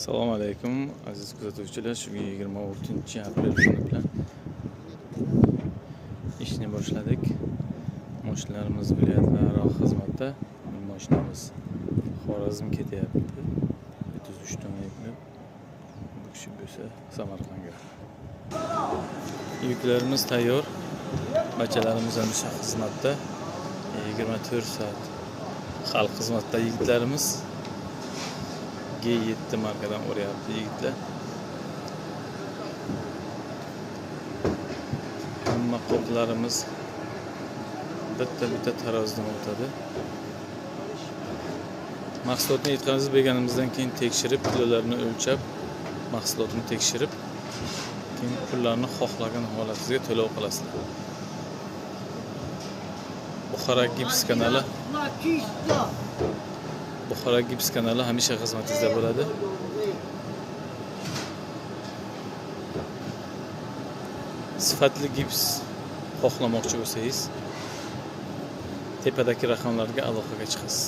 Assalomu alaykum, aziz kuzatuvchilar. Shu 24-aprel kuni bilan ishni boshladik. Mashinalarimiz viloyatlararo xizmatda. Mashinamiz Xorazm ketyapti. 33 tonna yuklab. Bu kishi bo'lsa Samarqandga. Yuklarimiz tayyor. Bachalarimiz hamisha xizmatda. 24 soat xalq xizmatda yigitlarimiz. G7 markadan o'ryapti yigitlar. Hamma qoplarimiz bitta-bitta tarozidan o'tadi. Mahsulotni yetkazib berganimizdan keyin tekshirib, kilolarini o'lchab, mahsulotni tekshirib, keyin pullarni xohlagan holatingizga to'lov qilasizlar. Buxoro Gips kanali. Buxoro Gips kanali hamisha xizmatingizda bo'ladi. Sifatli gips xohlamoqchi bo'lsangiz, tepadagi raqamlarga aloqaga chiqasiz.